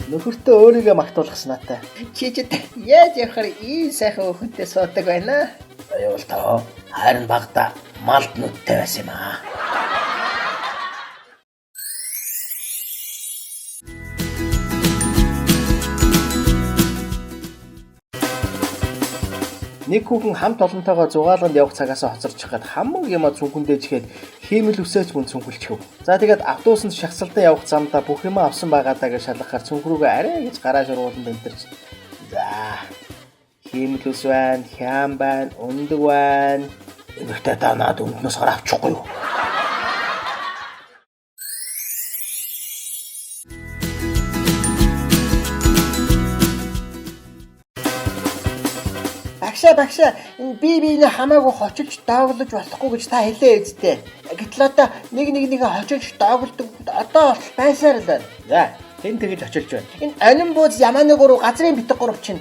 Нөхөртөө өөрийгөө магтуулах санаатай. Чи ч яаж явахаар ийм сайхан өхөнтэй суудаг байна. Аюул тоо. Харин багада малд нүдтэй байсан юм аа. Нэг хүүхэн хамт олонтойгоо зугаалганд явах цагаас хоцорчих гад хамаг юма цүнхэндээ чихээд хиймэл үсээч мөн цүнхэлчихв. За тэгээд автобусанд шахсалдан явах замдаа бүх юма авсан байгаадаа гэж шалгахаар цүнх рүүгээ арай гэж гараа шургуулан дэнтэрч. За хиймэл ус байна, хяам байна, ундаг байна. Эмэгтэй та наад өмднөөс гар авчихгүй юу? Багшаа багшаа, энэ бие биенээ хамаагүй хочилж дооглож болохгүй гэж та хэлээ үсттэй. Гэтэл одоо нэг нэг нэгэ хочилж дооглодог одоо болтол байсаар л байна. За, хэн тэгэж очилж байна? Энэ онин бууз ямааны гурав газрын битэг гурав чинь.